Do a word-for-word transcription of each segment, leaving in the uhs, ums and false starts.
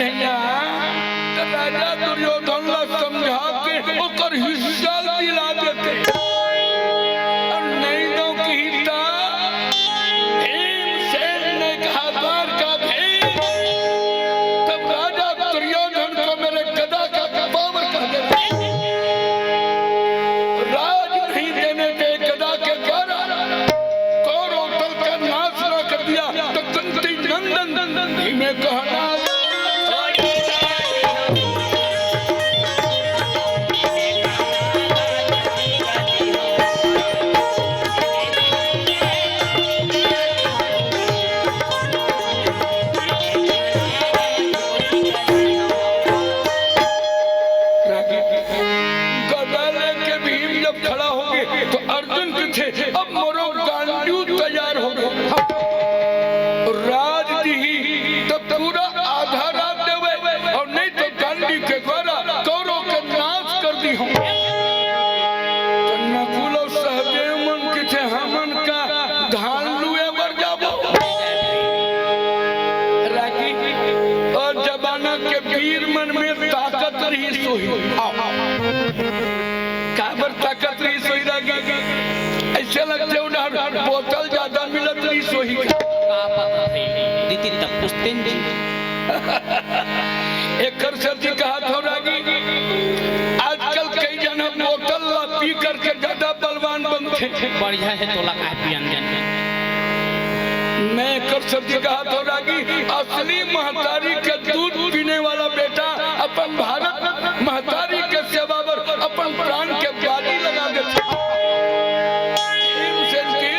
त राजा दुर्योधन ला समझा के ओकर हिस्सा दिला देते। अउ नहीं तो कहिता, भीमसेन ने कहा, "द्वारकाधीश, तब राजा दुर्योधन को मेरे गदा का पावर कह देते।" राज नहीं देने के गदा के द्वारा कौरव दल का नाश ना कर दिया, तो कुंती नंदन भीमे कहना। गदा लेके भीम जब खड़ा होगे, तो अर्जुन कथे, "अब मोरो गांडीव तैयार होगे।" राज दिही, तब पूरा आधा राज देवे, अउ नहीं तो गांडीव के द्वारा कौरव के नाश कर दिही। त नकुल अउ सहदेव मन कथे, "हमन का धान लुए बर जाबो?" रागी, ओ जमाना के वीर मन में ताकत रहिस होही। काबर ताकत रहिस होही रागी? अइसे लगथे ओ डहर बोतल जादा मिलत रहिस होही। का पता हे, दीदी तब पूछतेन जी। एकर सेती कहत हों रागी, आजकल कई झन बोतल ला पी करके जादा बलवान बनथे। बढ़िया हे, तोला काहे पियन देन? मैं एकर सेती कहत हों रागी, असली महतारी के दूध पीने वाला बेटा अपन भारत महतारी के सेवा बर अपन प्राण के बाजी लगा देथे। भीमसेन के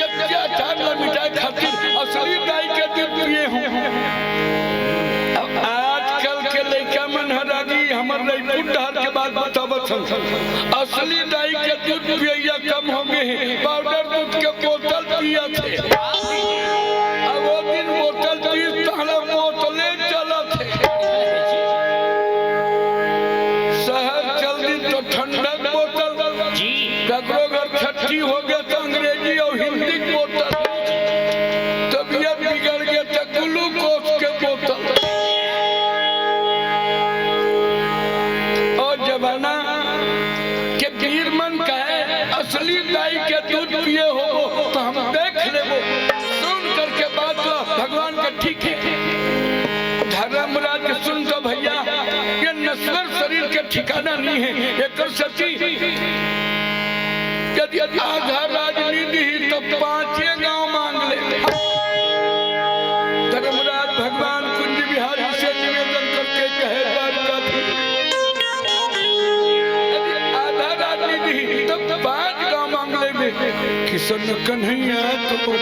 अत्याचार ला मिटाए खातिर असली दाई के दूध पिए हों। अब आजकल के लइका मन ह रागी, हमर रईपुर डहर के बात बतावत हन, असली दाई के दूध पियइया कम होगे हे, पाउडर दूध के बोतल पियत हे। अब ओ दिन बोतल पीस, तहला बोतले चलत हे। शहर चल दिन तो ठंडक बोतल, जी। ककरो घर छट्ठी होगे त अंग्रेजी अउ हिंदी के बोतल, तबीयत बिगड़ गे त ग्लूकोज के बोतल। ओ जमाना के वीर मन कहे, "असली दाई के दूध पिए होबो त हम देख लेबो।" सुन करके बात ला भगवान के ठीक हे। धर्मराज के सुन तो भइया, ये नश्वर शरीर के ठिकाना नहीं हे। एकर सेती यदि आधा राज नइ दिही, त पांचे गांव मांग ले। धर्मराज भगवान कुंज बिहारी से निवेदन करके कहे, द्वारकाधीश, यदि आधा राज नइ दिही, त पांच गांव मांग लेबे। किशन कन्हैया तो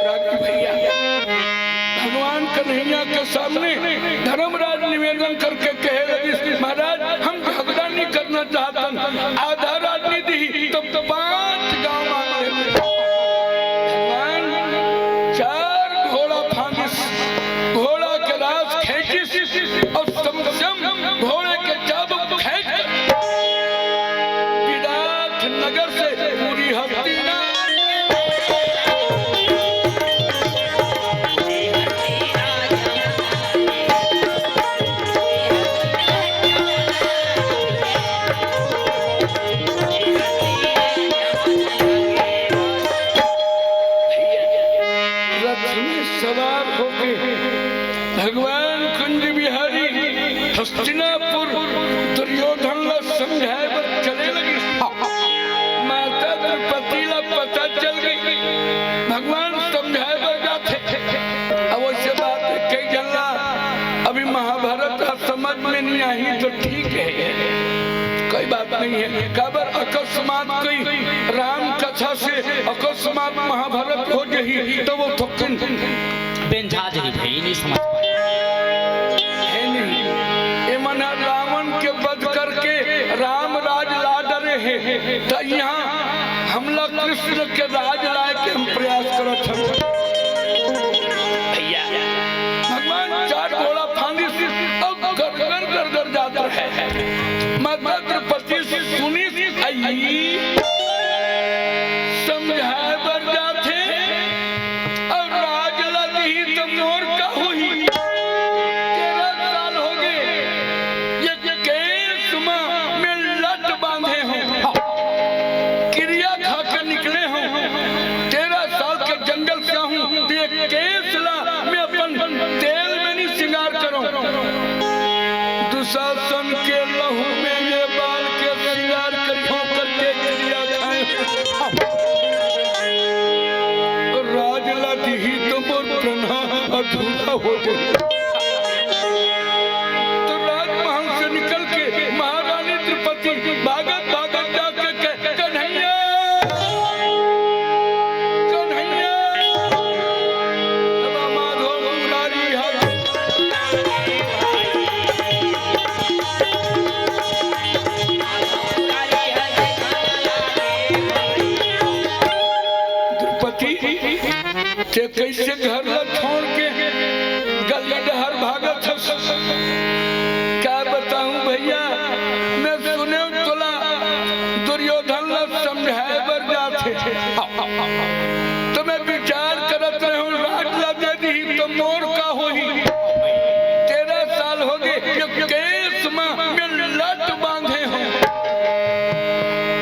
रागी भैया, भगवान कन्हैया के सामने धर्मराज निवेदन करके कहे लगिस, "महाराज, हम झगड़ा नहीं करना चाहतन, आधा राज नइ दिही, तो पांच गांव मांग लेबे।" भगवान चार घोड़ा फांदिस, घोड़ा के रास खींचिस अउ समसम घोड़े के चाबुक खींच कर विराट नगर से पूरी हस्तिना नहीं है। काबर अकस्मात कोई राम कथा से अकस्मात महाभारत हो जही, तो वो थोकिन बेंझा जही भाई, नहीं समझ पाए। है नहीं। ये मन रावण के वध करके राम राज ला डरे हैं, तो यहाँ हमला कृष्ण के राज लाए के हम प्रयास करत हन। भैया, भगवान चार घोड़ा फांदी से अब गरगर गरगर जात रहे। माता द्रौपदी सुनिस, अई समझाए बर जाथे, अउ राज ला दिही त मोर का होही? तेरह साल हो गए, ये केस म मैं लट बांधे हूँ, किरिया खा के निकले हूँ, तेरह साल के जंगल से हूँ, तो ये केस ला मैं अपन तेल में नहीं श्रृंगार करूँ। दुशासन के लहू में ये बाल के श्रृंगार करियो करके किरिया खाए। राज ला दिही तो मोर प्रणाम अधूरा हो जाए। तो राजमहल से निकल के महारानी द्रौपदी भागत भागत जाके कह, कन्हैया, कन्हैया, बाबा माधो मुरारी हरे। द्रौपदी, ते कैसे घर ला छोड़ के गली डहर भागत हस? का बताऊं भैया, मैं सुने तोला दुर्योधन ला समझाए बर जाथे। तो मैं विचार करत रहूं, राज ला दे दी तो मोर का होही? तेरह साल हो गए, ये केस म मैं लट बांधे हूँ।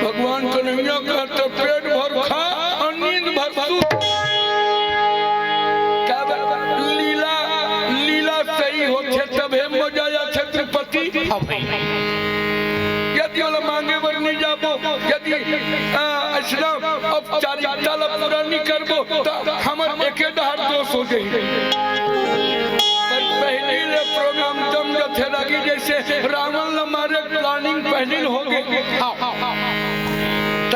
भगवान कन्हैया कहते, पेट भर खा और नींद भर सूत। का बा-, लीला, लीला सही होथे तभे मजा आथे द्रौपदी। हाँ भाई। यदि ओला मांगे बर नहीं जाबो, यदि, आ, अइसना औपचारिकता ला पूरा नहीं करबो, त हमर एके डहर दोष हो जाही। पर पहली ले प्रोग्राम जम जथे रागी, जैसे रावण ला मारे planning पहली ले हो गई। हाँ। त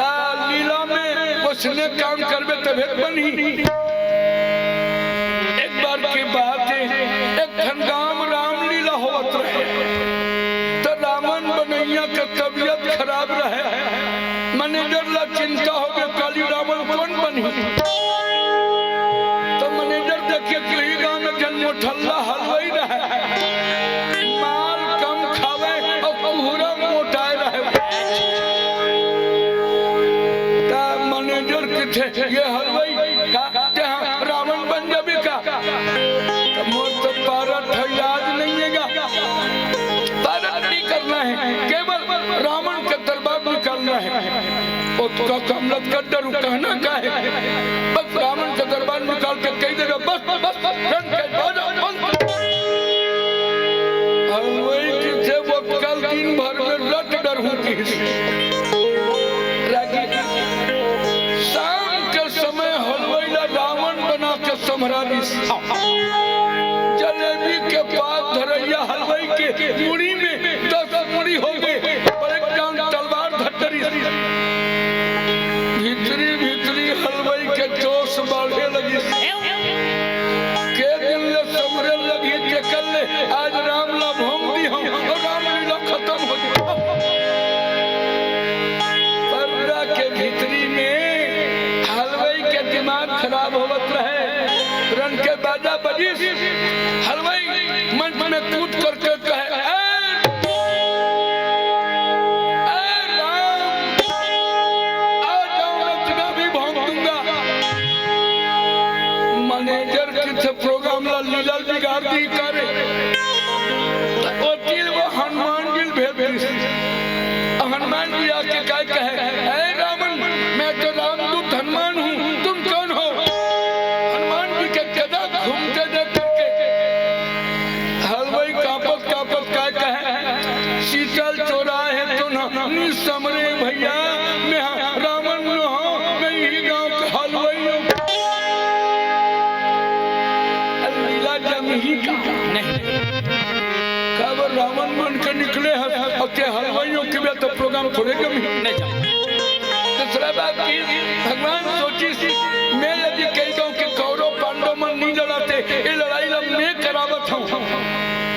लीला में ओइसने काम करबे तभे बनही। एक बार की बात है, एक ठन गांव रामलीला होवत रहे, तो रावण बनैया के तबीयत खराब रहे। मैनेजर ला चिंता हो गए, काली रावण कौन बनही? तो मैनेजर देखे कि वही गांव में जन मोठल्ला हलवाई रहे, माल कम खावे और पूरा मोटाए रहे। ता मैनेजर किथे, ये हलवाई का, ते हा रावण बन जाबे का? त मोर तो पारत है, याद नहीं है गा। पारत नहीं करना है, केवल रावण के दरबार निकालना है। ओतका काम ला कर डरूं, कहना का है? बस रावण के दरबार निकाल के कह देगा, बस, बस, बस, रंग के बाजा बंद। हलवाई किथे, ओतका दिन भर में रट डरूं किथे। रागी, शाम के समय हलवाई ला रावण बना के संभरा दिस। जलेबी के पात धरैया हलवाई के मुड़ी में दस मुड़ी हो गए, पर एक डांग तलवार धर डरिस। भीतरी भीतरी हलवाई के जोश बाढ़े लगिस। के दिन ले संभरे लगी, के कल ले आज राम ला भोंग दी हूँ और रामलीला खत्म हो गई। पर्दा के भीतरी में हलवाई के दिमाग खराब होवत रहे। रंग के बाजा बजिस, हलवाई मंच में कूद करके कहे, "ए, ए राम, आ जाओ, मैं तुम्हें अभी भोंग दूंगा।" मैनेजर किथे प्रोग्राम ला लीला बिगाड़ दी करे। ओती ले वो हनुमान जी भेज दिस। हनुमान जी आके काय कहे, "हे रावण, मैं तो रामदूत हनुमान हूँ, तुम कौन हो?" हनुमान जी के गदा घूमते देख करके हलवाई कांपत कांपत काय कहे, "शीतल चोराए है तो ना, नी समरे भैया, मैं रावण न हूँ, मैं यही गांव के हलवाई हूँ।" लीला जमही का? नहीं। काबर रावण बन के निकले हस, अउ ते हलवाइयों के बे तो प्रोग्राम थोड़े कमी। नहीं जाऊँ। दूसरा बात कि भगवान सोचिस, मैं यदि कहि दंव कि कौरव पांडव मन नहीं लड़ाते, ये लड़ाई ला मैं करावत हूँ,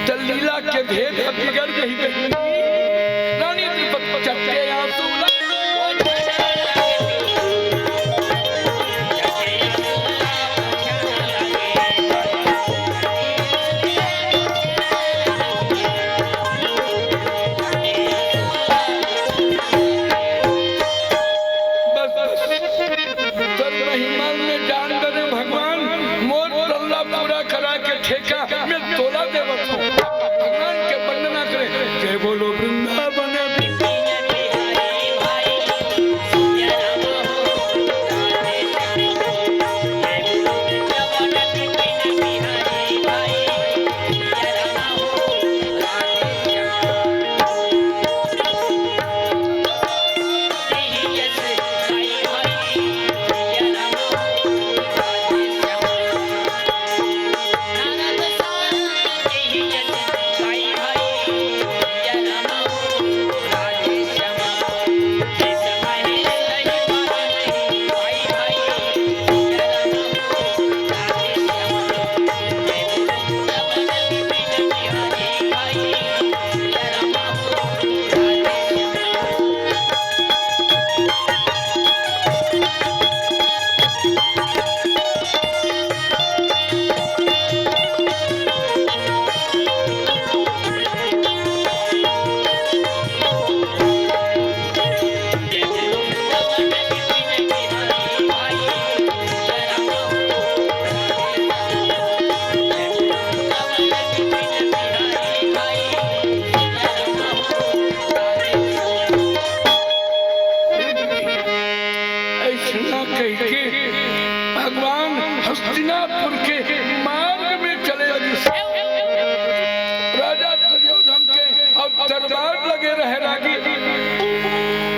त लीला के भेद ह बिगड़ गई बहिनी। रानी द्रुपद चट्टे आंसू ला बस, बस। तोर महिमा में जान डरे भगवान, मोर तल्ला पूरा करा के ठेका में तोला देवत हूँ। भगवान के वंदना करे, जय बोलो वृंदावन। अइसना कहिके भगवान हस्तिनापुर के मार्ग में चले लगिस। राजा दुर्योधन के अउ दरबार लगे रहे लागिस।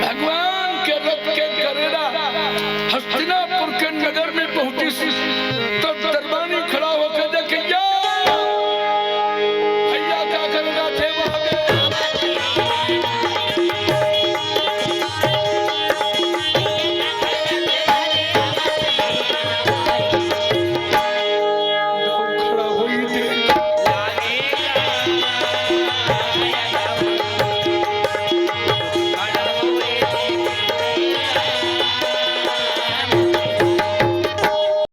भगवान के रथ के गरेरा हस्तिनापुर के नगर में पहुंचिस, त